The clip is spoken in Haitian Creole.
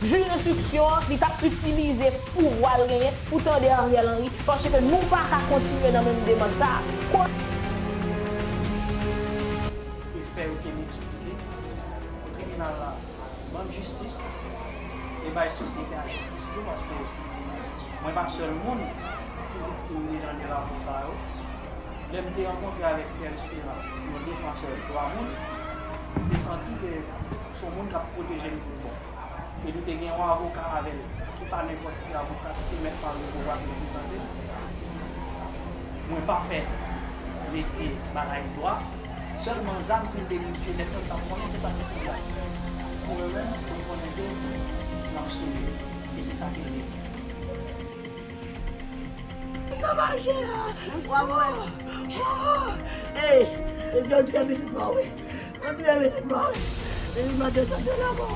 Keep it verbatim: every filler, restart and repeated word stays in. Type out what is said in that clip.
Jij enstriksyon an, li t ap itilize pouvwa l genyen pou tande Ariel Henry, paske nou pa ka kontinye nan menm demach sa a. Ko- E fè yo te eksplike tribinal la ban m jistis e bay sosyete a jistis tou, paske mwen pa sèl moun ki viktim deja de rapò sa yo. Lè m te rankontre avèk Pierre Espérance, yon defansè dwa moun, m te santi ke se yon moun k ap pwoteje m tout bon. E li te gen yon avoka avè l, ki pa nenpòt ki avoka, ki se mèt Mario Beauvoir ki reprezante l. Mwen pa fè metye batay dwa. Sèlman zam, si m te di m tye nèg lan, m t ap konnen se pa nèg lan. Pou mwen menm, mwen konnen ke m ap sove. E se sa ke l te di. Nan mache a! Ey, e se yon trè pitit mwen, wi. Yon trè pitit mwen, wi. Pitit mwen desann de lanmò.